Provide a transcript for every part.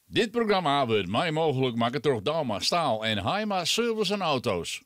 Dit programma wurdt mei mooglik makke troch Douma Staal en Haima Service en Auto's.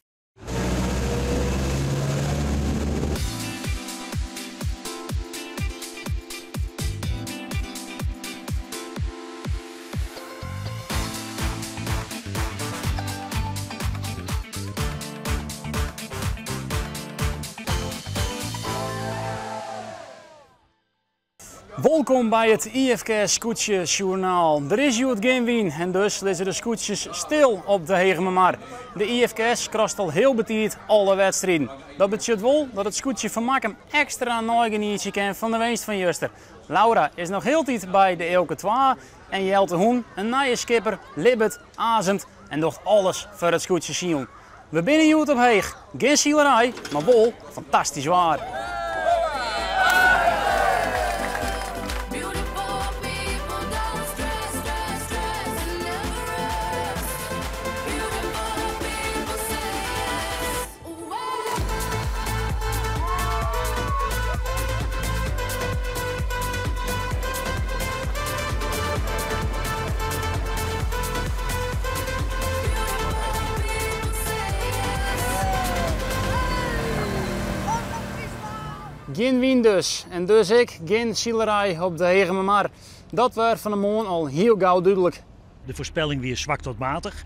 Wolkom by it IFKS Skûtsjesjoernaal. Der is hjoed gjin wyn en dus lizze de skûtsjes stil op de Hegemermar. De IFKS skrast al hiel betiid alle wedstriden. Dat betsjut wol dat it skûtsje fan Makkum ekstra neigenietsje kin fan de winst fan juster. Laura is noch hieltyd by de Eelke twa en Jelte Hoen, in nije skipper, libbet, azemt en docht alles foar it skûtsjesilen. We binne hjoed op Heech. Gjin silerij, mar wol fantastysk waar. Gjin wyn dus en dus ek gjin silerij op de Hegemermar. Dat waard fan 'e moarn al hiel gau dúdlik. De foarspelling wie swak tot matich.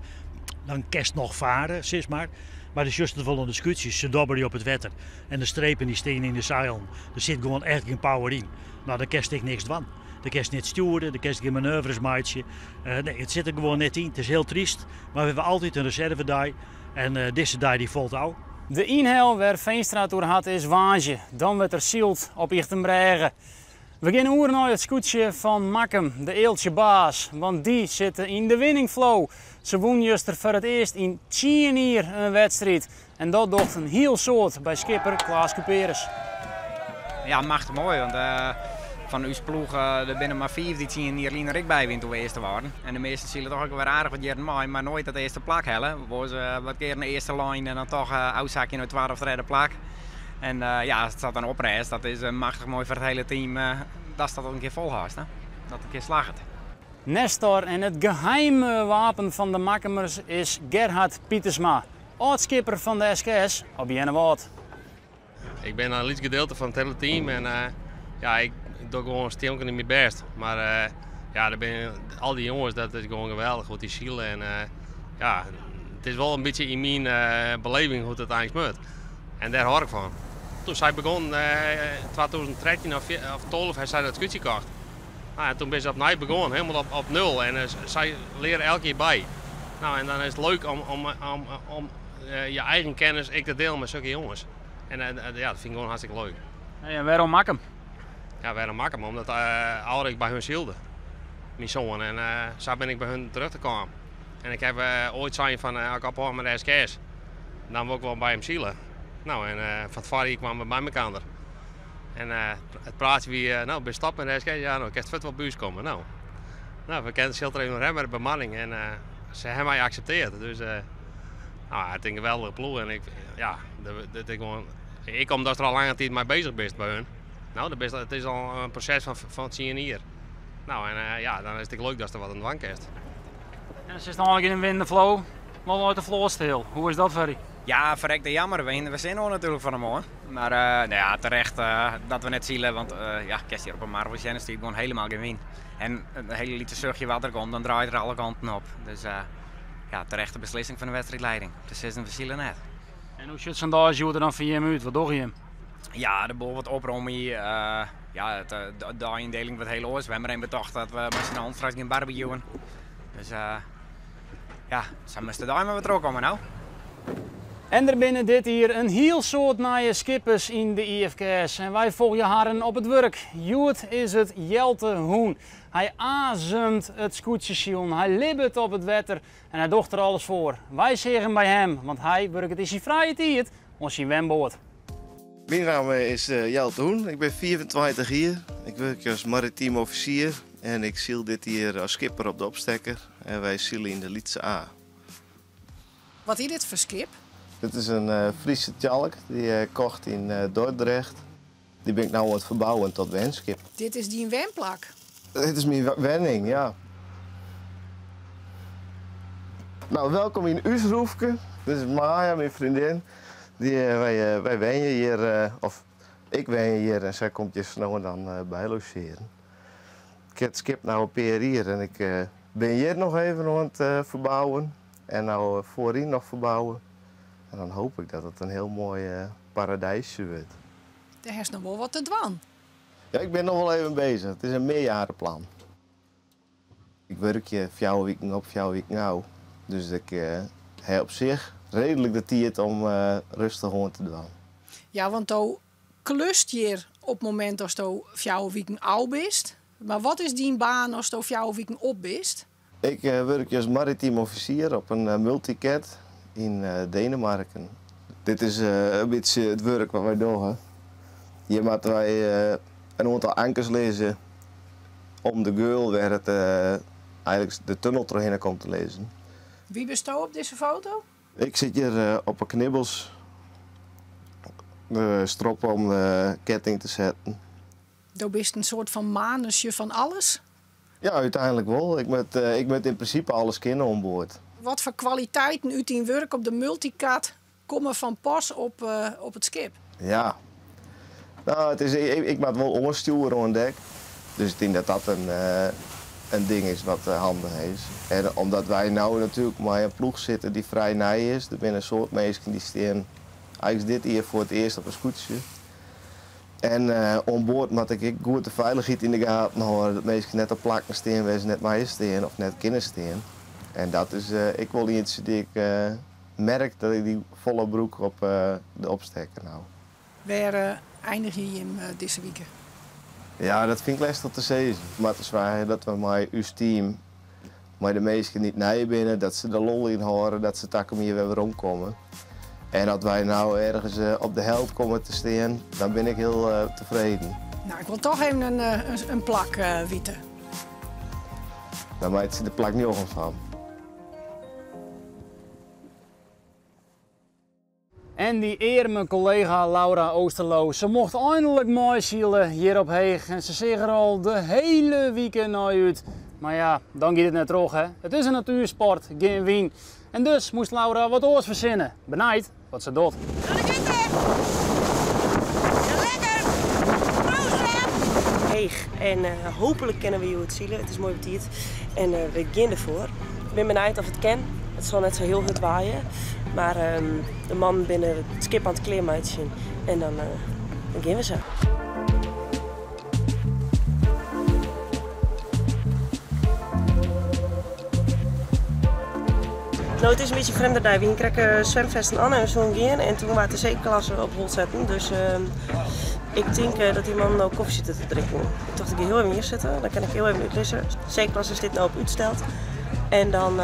Dan kinst noch fare, sis mar. Mar dan sjochst it wol oan de skûtsjes, se dobberje op it wetter. En de strepen dy steane yn de seilen. Der sit gewoan echt gjin power yn. No, dan kinst ek niks dwaan. Dan kinst net stjoere, dan kinst gjin manoeuvres meitsje. Nee, it sit der gewoan net yn. It is hiel tryst, mar we hawwe altyd in reservedei. En dizze dei dy falt ôf. De ynhel wêr Veenstra it oer hat is woansdei. Dan wurdt der syld op Ychtenbrêge. We geane oer nei it skûtsje fan Makkum, de Eeltsje Baas, want dy sitte yn de winningflow. Se wûn juster foar it earst yn tsien jier in wedstriid en dat docht in hiel soad by skipper Klaas Kuperus. Ja, machtich moai, want fan ús ploech der binne mar fiif dy't tsien jier lyn der ek by wiene toen we earste waarden. En de measten sile toch ek wer aardich wat jierren mei, mar noait dat earste plak helle. Wolris wat kear in earste lein en dan toch ôfsakje nei it twadde of tredde plak. En ja, as it dan oprêst, dat is machtich moai foar it hiele team datst dat in kear folhâldst, hè? Dat it in kear slagget. Nestor en it geheime wapen fan de Makkumers is Gerhard Pietersma, âld-skipper fan de SKS op Earnewâld. Ik bin in lyts gedeelte fan it hiele team en ja, ik doch gewoan stielken yn myn bêst. Mar ja, der binne al dy jonges, dat is gewoan geweldich hoe't dy sile en ja, it is wol in bytsje yn myn beleving hoe't it eins moat. En dêr hâld ik fan. Toen sy begûn yn 2013 of 12 ha sy dat skûtsje kocht. Nou, en toen binne se opnij begûn, helemaal op nul. En sy leare elk jier by. Nou, en dan is it leuk om je eigen kennis ek te delen mei sokke jonges. En ja, dat fyn ik gewoan hartstikke leuk. Hey, en wêrom Makkum? Ja, wêrom Makkum? Omdat Alrik by hun sylde, myn soan. En sa bin ik by hun terjochte kaam. En ik haw oait sein fan as ik ophâld mei de SKS, dan wol ik wol by him sile. No, en fan it foarjier kwamen we by mekander. En it praatsje wie, no, bist stoppe mei de SKS? Ja, no, kinst fuort wol by ús komme. No, no, we kennen sil der even oer hawwe mei de bemanning en se hawwe my akseptearre. Dus no, it is in geweldige ploech en ik, ja, dit is gewoan, ek omdatst der al lange tiid mei bezich bist by hun. No, dat bist, it is al in proses fan tsien jier. No, en ja, dan is it ek leuk datst der wat oan dwaan kinst. En sitst eigentlik yn in winnende flow, mar leit de float stil. Hoe is dat foar dy? Ja, ferrekte jammer. We hiene der sin oan natuerlik fan 'e moarn. Mar no ja, terecht dat we net sile, want ja, kinst hjir op 'e mar wol sjen, der stiet gewoan helemaal gjin wyn. En in hiele lytse suchtje wat der komt, dan draait er alle kanten op. Dus ja, terechte beslissing fan de wedstriidleiding. Te sizzen, we sile net. En hoe sjocht sa'n dei as hjoed der dan foar jim út? Wat dogge jim? Ja, de boel wat opromje. Ja, de dei-yndeling wurdt hiel oars. We hawwe mar even betocht dat we mei syn allen straks gean barbecueën. Dus ja, sa moast de dei mar wat trochkomme no. En der binne dit jier in hiel soad nije skippers yn de IFKS en wy folgje harren op it wurk. Hjoed is it Jelte Hoen. Hy azemt it skûtsjesilen, hy libbet op it wetter en hy docht der alles foar. Wy seagen by him, want hy wurket yn syn frije tiid oan syn wenboat. Myn namme is Jelte Hoen, ik bin 25 jier. Ik wurkje as maritym offisier en ik syl dit jier as skipper op de Opstekker en wy sile yn de Lytse A. Wat is dit foar skip? Dit is in Friese tjalk dy't ik kocht yn Dordrecht. Dy bin ik no oan it ferbouwen tot wenskip. Dit is dyn wenplak? Dit is myn wenning, ja. Nou, welkom yn ús roefke. Dit is Maya, myn freondin. Dy, wy, wy wenje hjir, of ik wenje hjir en sy komt hjir no en dan by logearen. Ik ha it skip no in pear jier en ik bin hjir noch even oan it ferbouwen en no foaryn noch ferbouwen. En dan hoop ik dat it in hiel moai paradysje wurdt. Dêr hast noch wol wat te dwaan. Ja, ik bin noch wol even beuzich. It is in mearjarenplan. Ik wurkje 4 wiken op, 4 wiken ôf. Dus ik ha op sich reedlik de tiid om rêstich oan te dwaan. Ja, want do klust hjir op it momint datsto 4 wiken ôf bist. Mar wat is dyn baan asto 4 wiken op bist? Ik wurkje as maritym offisier op in multicat yn Denemarken. Dit is in bytsje it wurk wat wy dogge. Hjir moatte wy in oantal ankers lizze om de geul wêr it eigenlik de tunnel trochhinne komt te lizzen. Wie bisto op dizze foto? Ik sit hjir op 'e knibbels de strop om de ketting te setten. Do bist in soart fan manusje fan alles? Ja, úteinlik wol. Ik moat yn prinsipe alles kinne oan board. Wat foar kwaliteiten út dyn wurk op de multicat komme fan pas op it skip? Ja, nou, it is, ik moat wol oanstjoere oan dek. Dus ik tink dat dat in ding is wat handich is. En omdat wy no natuerlik mei in ploech sitte dy't frij nij is, der binne in soad minsken dy't stean eigenlik dit jier foar it earst op in skûtsje. En oan board moat ik ek goed de feilichheid yn de gaten hâlde, dat minsken net op plakken stean wêr se net meie stean of net kinne stean. En dat is ek wol ientsje dy't ik merk dat ik dy folle brûk op de opstekker no. Wêr einigje jim dizze wike? Ja, dat fyn ik lestich te sizzen. We moatte soargje dat we mei ús team, mei de minsken dy't nij binne, dat se de lol yn hâlde, dat se takom jier wer weromkomme. En as wy no ergens op de helt komme te stean, dan bin ik hiel tefreden. Nou, ik wol toch even in plak witte. Dan meitsje de plak 9 fan. En dy earme kollega Laura Oosterloo, se mocht einlik meisile hjir op Heech en se seach der al de hiele wike nei út. Mar ja, dan giet it net troch, hè. It is in natuersport, gjin wyn. En dus moast Laura wat oars fersinne. Benijd wat se docht. Lekker! Heech en hooplik kinne we hjoed sile. It is moai betiid en we gean derfoar. Ik bin benijd oft it kin. It sil net sa hiel hurd waaie, mar de mannen binne it skip oan it klearmeitsjen en dan gean we sa. No, it is in bytsje frjemde dei. We hiene krekt swimfesten oan en we soene gean en toen waard de C-klasse op hol setten. Dus ik tink dat dy mannen no kofje sitte te drinken. Ik tocht ik gean hiel even hjir sitte, dan kin ik hiel even útlizze. C-klasse is dit no op útsteld. En dan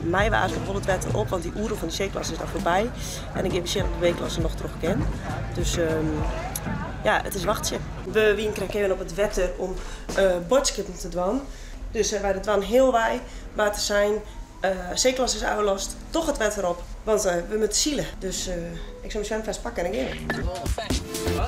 mei we eigentlik wol it wetter op, want dy oere fan de C-klasse is dan foarby. En dan gean we sjen oft de B-klasse noch troch kin. Dus ja, it is wachtsje. We wiene krekt even op it wetter om boadskippen te dwaan. Dus wy dwaan healwei, mar te sein, C-klasse is ôflast, toch it wetter op, want we moatte sile. Dus ik sil myn swimfest pakke en dan gean we.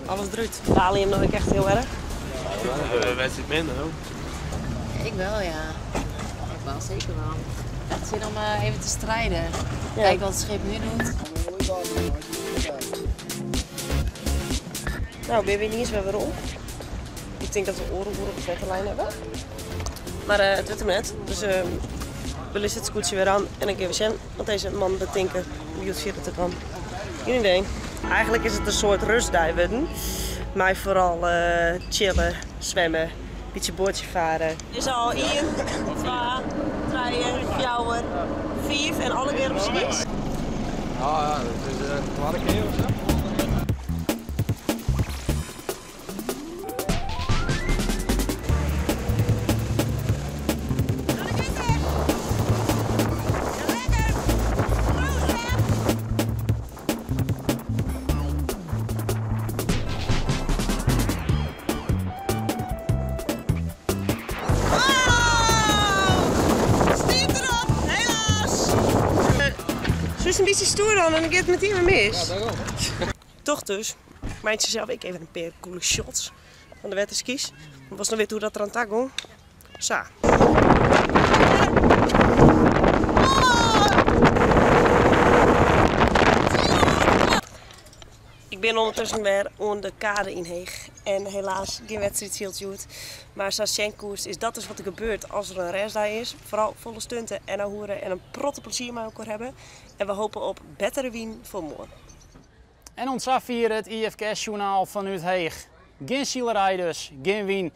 Alles derút. Bale jim no ek echt hiel erch? De wedstriid minder, hoor. Ik wel, ja. Ik wel, zeker wel. Echt zin om even te strijden. Ja. Kijk wat het schip nu doet. Nou, ben je niet eens weer op. Ik denk dat we oren op de wetterlijn hebben. Maar het wordt hem net. Dus we lissen het scootje weer aan en dan gaan we zien. Want deze man betinken hoe het verder te gaan. Geen idee. Eigenlijk is het een soort rustdag worden. Maar vooral chillen, zwemmen, een beetje bootje varen. Het is al 1, 2, 3, 4, 5 en alle keer op skis. Ja, ja, dat is de tweede keer of zo. Een beetje stoer dan en dan gaat het meteen weer mis. Ja, daarom. Toch dus. Ik meitsje sels ek even in pear coole shots fan de wetterskys. Wolst noch witte hoe't dat der oan ta gong? Sa. Ik bin ûndertusken wer oan de kade yn Heech en helaas gjin wedstriid syld hjoed. Mar sa sjen koest is dat dus wat der gebeurt as der in rêstdei is. Foaral folle stunte en ouwehoere en in protte plezier mei elkoar hawwe. En we hoopje op bettere wyn foar moarn. En oant safier it IFKS-sjoernaal fanút Heech. Gjin silerij dus, gjin wyn.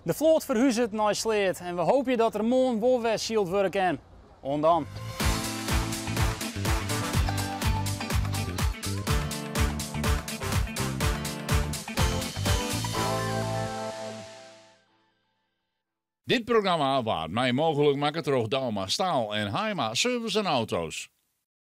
De float ferhuzet nei Sleat en we hoopje dat der moarn wol wer syld wurde kin. Oant dan. Dit programma waard mei mooglik makke troch Douma Staal en Haima Service en Auto's.